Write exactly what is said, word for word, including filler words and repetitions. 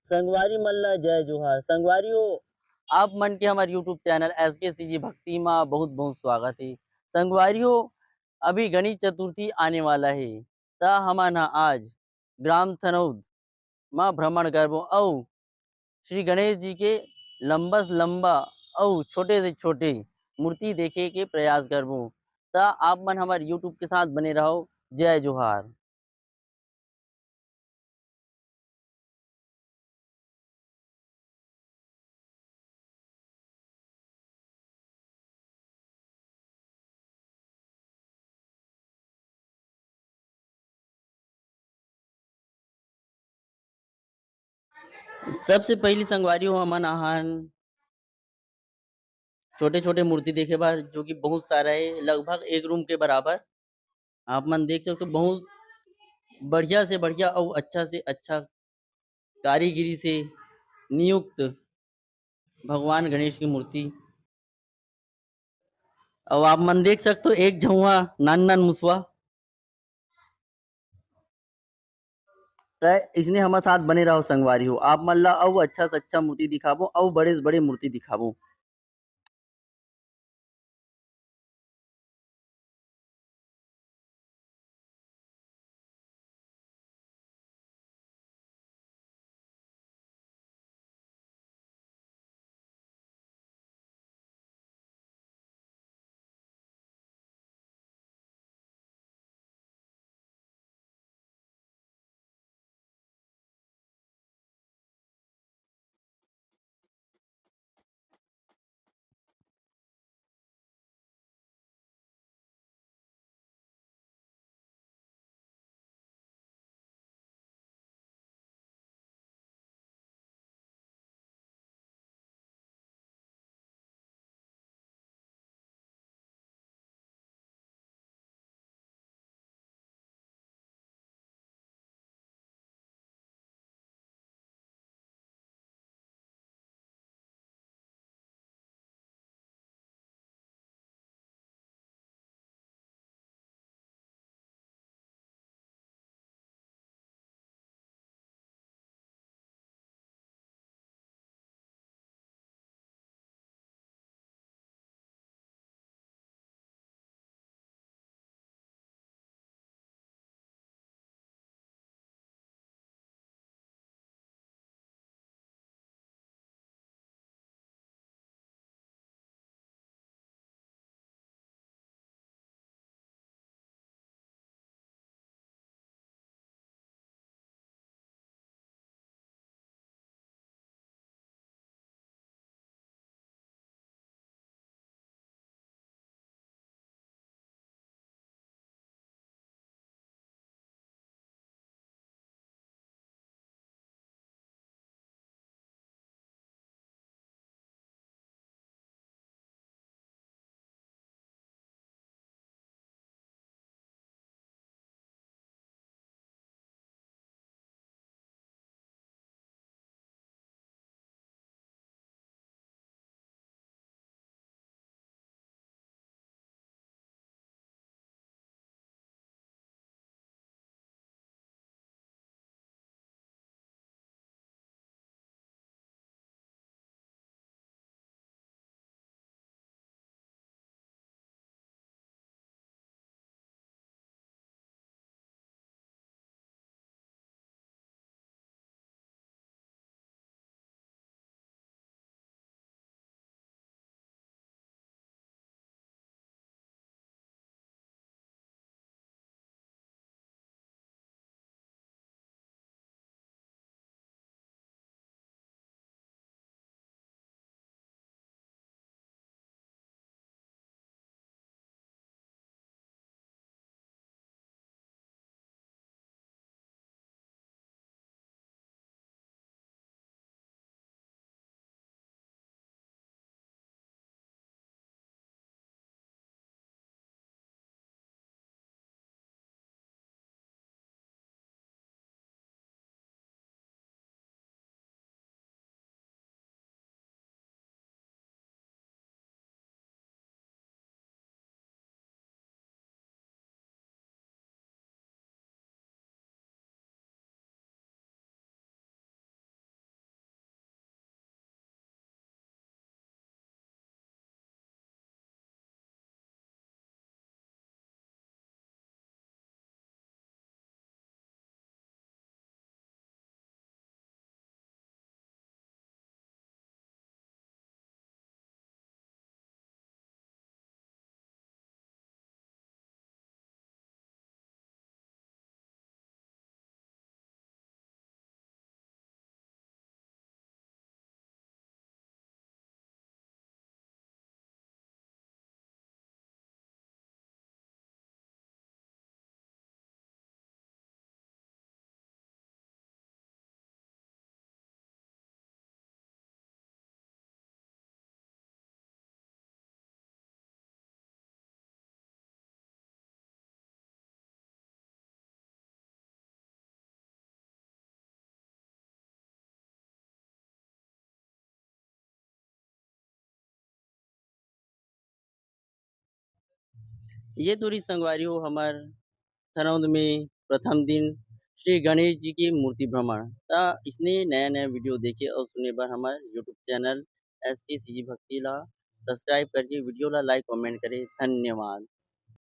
संगवारी मन ला जय जोहार। संगवारी हो, आप मन के हमर YouTube चैनल एस के सी जी भक्ति मा बहुत बहुत स्वागत हे। संगवारी हो, अभी गणेश चतुर्थी आने वाला हे, त हमन ह आज ग्राम थनौद म भ्रमण करबो अउ श्री गणेश जी के लंबा से लंबा अउ छोटे से छोटे मूर्ति देखे के प्रयास करबो। त आप मन हमर YouTube के साथ बने रहो। जय जोहार। सबसे पहली संगवारी हो, हमन आहन छोटे-छोटे मूर्ति देखे बर, जो कि बहुत सारा हे, लगभग एक रूम के बराबर। आप मन देख सकते हो, बहुत बढ़िया से बढ़िया अउ अच्छा से अच्छा कारीगरी से नियुक्त भगवान गणेश की मूर्ति। अउ आप मन देख सकते हो, एक झउहा नान नान मुसवा। त इसने हमर साथ बने रहो संगवारी हो, आप मन ला अउ अच्छा से अच्छा मूर्ति दिखाबो, अउ बड़े से बड़े मूर्ति दिखाबो। ये तो रहिस संगवारी हो हमर थरौंद में प्रथम दिन श्री गणेश जी के मूर्ति भ्रमण। त इसने नया-नया video देखे अउ सुने बर हमर YouTube channel S K C G भक्ति ला subscribe करके video ला like comment करे। धन्यवाद।